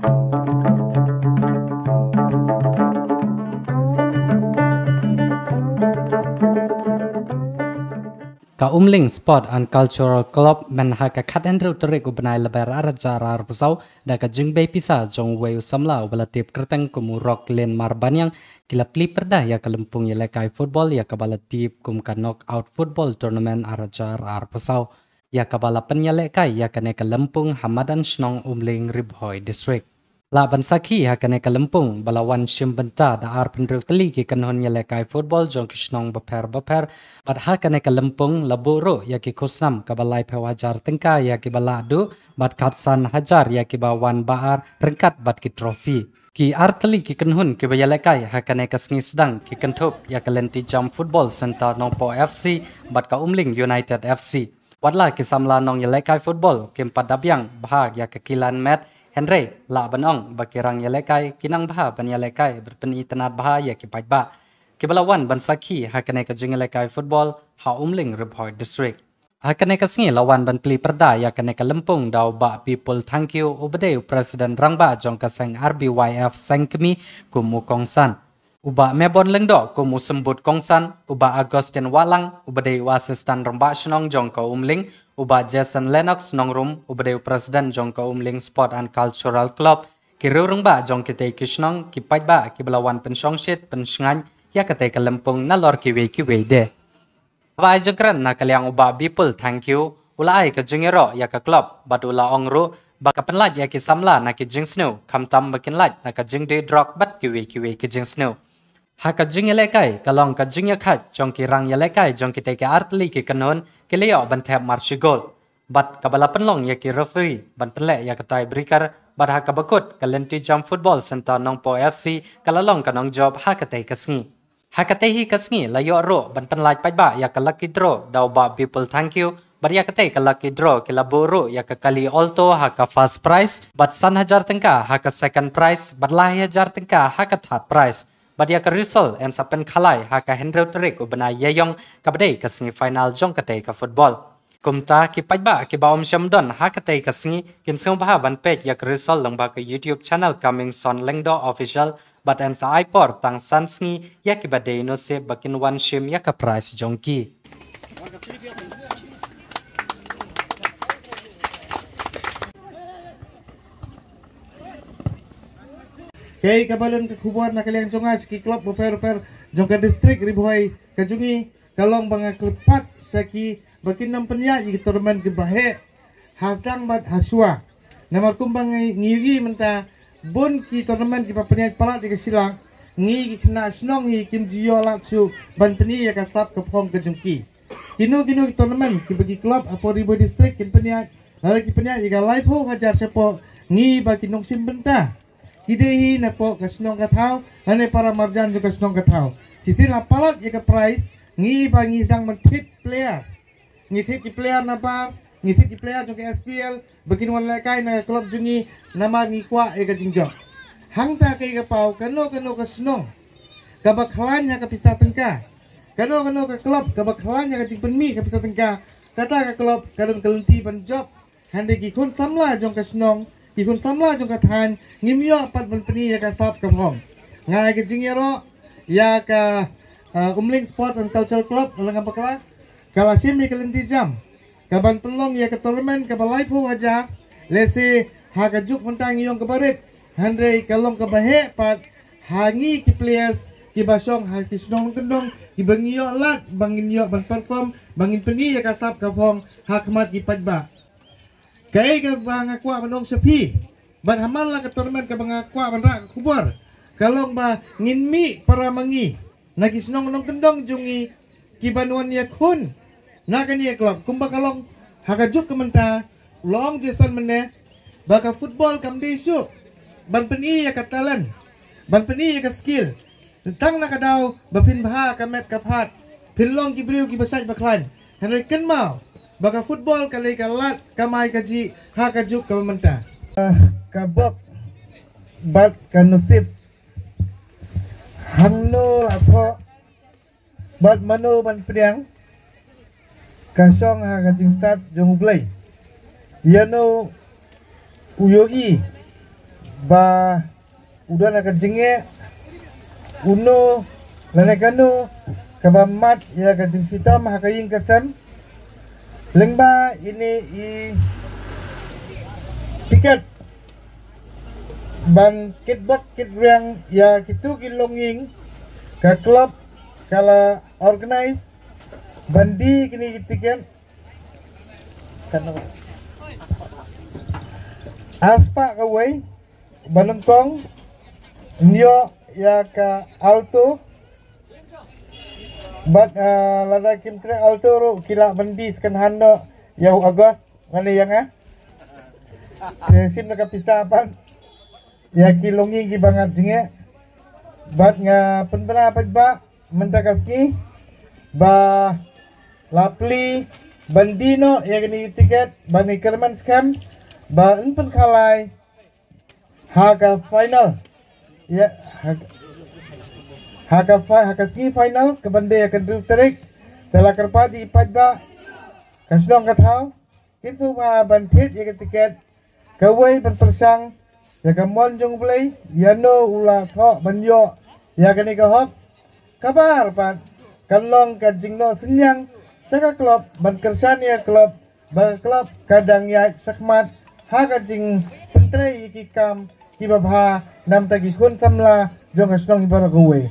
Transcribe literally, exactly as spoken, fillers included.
Ka Umling Sport and Cultural Club mynha ka khathynriew tarik u bnai Lber ar hajar arphew saw da ka jingbei pisa jong uwei u samla uba la tip kyrteng kum u Rock Lin Marbaniang ki la plie pyrda ïa ka lympung ïalehkai football ïa kaba la tip kum ka Knockout Football Tournament ar hajar arphew saw ïa kaba la pynïalehkai ïa kane ka lympung ha madan shnong Umling, Ri Bhoi District. Lah ban sakhi ha kane ka lympung ba la wan shim bynta da arphew hynriew tylli ki kynhun ïalehkai football jong ki shnong bapher bapher bad ha kane ka lympung la buh ruh ïa ki khusnam kaba laiphew hajar tyngka ïa kiba lah duh bad khatsan hajar ïa kiba wan ba ar ryngkat bad ki trophy. Ki ar tylli ki kynhun kiba ïalehkai ha kane ka sngi sdang ki kynthup ïa ka Lynti Jam Football Centre Nongpoh F C bad ka Umling United F C. Watla ki samla nongïalehkai football kim pat da biang bha ïa ka kilan met, hynrei lah ban ong ba ki rang ïalehkai ki nang bha ban ïalehkai bad pynitynnad bha ïa ki paidbah kiba la wan ban sakhi ha kane ka jingïalehkai football ha Umling, Ri Bhoi District. Ha kane ka sngi la wan ban plie pyrda ïa kane ka lympung da u Bah Bipul Thangkhiew uba dei u President Rangbah jong ka seng R B Y F Sengkmie kum u kongsan, u Bah Mebon Lyngdoh kum u symbud kongsan, u Bah Augustine Wahlang uba dei u Assistant Rangbah Shnong jong ka Umling, u Bah Jason Lennox Nongrum uba dei u President jong ka Umling Sport and Cultural Club, ki riew rangbah jong kitei ki shnong, ki paidbah kiba la wan pynshongshit pynshngaiñ ïa katei ka lympung nalor kiwei kiwei de. Kaba ai jingkren na ka liang u Bah Bipul Thangkhiew u la ai ka jingïaroh ïa ka club bad u la ong ruh ba ka pynlait ïa ki samla na ki jingsniew khamtam ba kin lait na ka jingdih drok bad kiwei kiwei ki jingsniew. Ha ka jingïalehkai ka long ka jingïakhaid jong ki rang ïalehkai jong kitei ki ar tylli ki kynhun ki la ïoh ban thep mar shi gol bad kaba la pynlong ïa ki referee ban pynleh ïa ka tie breaker bad ha kaba kut ka Lynti Jam Football Centre Nongpoh F C ka la long ka nongjop ha katei ka sngi. Ha katei hi ka sngi la ïoh ruh ban pynlait paidbah ïa ka lucky draw da u Bah Bipul Thangkhiew bad ïa katei ka lucky draw ki la buh ruh ïa ka kali Alto ha ka first prize bad san hajar tyngka ha ka second prize bad lai hajar tyngka ha ka third prize bad ïa ka result yn sa pynkhalai ha ka hynriew tarik u bnai Ïaïong kaba dei ka sngi final jong katei ka football. Kumta ki paidbah kiba ym shym don ha katei ka sngi kin sngewbha ban peit ïa ka result lyngba ka YouTube channel Coming Soon Lyngdoh Official bad yn sa ai por tang san sngi ïa kiba dei nusib ba kin wan shim ïa ka prize jong ki. Kaei kaba don ka khubor na ka liang jong nga sha ki club bapher bapher jong ka district Ri Bhoi ka jong ngi ka long ba nga kyrpad sha ki ba kin ym pynïaid ïa ki tournament kiba heh ha sdang bad ha shuwa. Namar kumba ngi ngi ïohi mynta bun ki tournament kiba pynïaid palat ïa ka shilak, ngi ki khynnah shnong ngi kim ju ïoh lad shuh ban pyni ïa ka sap ka phong ka jong ki. Kino kino ki tournament kiba ki club hapoh Ri Bhoi District kin pynïaid, lada ki pynïaid ïa ka laiphew hajar shapoh, ngi ba ki nongshim bynta ki dei hi napoh ka shnong ka thaw lane para marjan jong ka shnong ka thaw. Shisien la palat ïa ka prize, ngi ba ngi sdang ban thied player. Ngi thied ki player nabar, ngi thied ki player jong ka S P L ba kin wan lehkai na ka club jong ngi namar ngi kwah ïa ka jingjop. Hangta kaei ka paw, kano kano ka shnong kaba khlaiñ ha ka pisa tyngka, kano kano ka club kaba khlaiñ ha ka jingpynmih ka pisa tyngka, kata ka club ka don ka lynti ban jop. Hynrei ki khun samla jong ka shnong, ki khun samla jong ka thaiñ, ngim ïoh pat ban pyni ïa ka sap ka phong. Nga ai ka jingïaroh ïa ka, uh, Umling Sports and Cultural Club, Langam Bakla, ka la shim ïa ka lynti jam ka ban pynlong ïa ka tournament kaba laiphew hajar. Lehse ha ka juk mynta ngi ïoh kaba rit, hynrei ka long kaba heh pat ha ngi ki players kiba shong ha ki shnong kyndong kiba ngi ïoh lad ba ngin ïoh ban perform, ba ngin pyni ïa ka sap ka phong ha khmat ki paidbah. Kaei kaba nga kwah ban ong sha phi bad ha man la ka tournament kaba nga kwah ban rah ka khubor ka long ba ngin mih para ma ngi na ki shnong nongkyndong jong ngi kiban wan ïakhun na kane ka club. Kumba ka long ha ka juk ka mynta, u la ong Jason mynne ba ka football kam dei shuh ban pyni ïa ka talent, ban pyni ïa ka skill. Tang na ka daw ba phin bha ka met ka phad, phin long ki briew kiba shait ba khlaiñ. Hynrei kynmaw ba ka football ka dei ka lad kamai kajih ha ka juk kaba mynta. Ka bok bad ka nusib, hangno la thoh bad mano ban pdiang, ka shong ha ka jingstad jong U Blei. Ïano u ïohi ba u don ha ka jingeh uno lane kano kaba mad ïa ka jingshitom ha ka ïing ka sem. Lyngba ine i tiket ban kitbok kitrwiang ïa kitu ki longïing, ka club ka la organize ban die kine ki tiket. Ar spah kawei, ba nyngkong, ïoh ïa ka Alto. Bad, ah, lada kim treh Alto ruh ki lah ban die second hand noh ïa u August, lane ïa nga. Te shim na ka pisa pat ïa ki longïing kiba ngat jingeh. Bad nga pynbna paidbah mynta ka sngi ba la plie ban die noh ïa kine ki tiket, ban ïa kyrmen skhem ba yn pynkhalai ha ka final. Ïa, ha, ha ka fi-, ha ka semi final ka ban dei ha ka hynriew tarik. Te la kyrpad ïa ki paidbah ka shnong ka thaw, kin sngewbha ban thied ïa ka tiket, kawei ban pyrshang ïa ka mon jong U Blei, ïa no u la thoh ban ïoh ïa kane ka hok. Kaba ar pat kan long ka jingnoh synñiang sha ka club ban kyrshan ïa ka club, ba ka club ka dang ïaid shakhmat ha ka jingpyntrei ïa ki kam kiba bha na ka bynta ki khun samla jong ka shnong baroh kawei.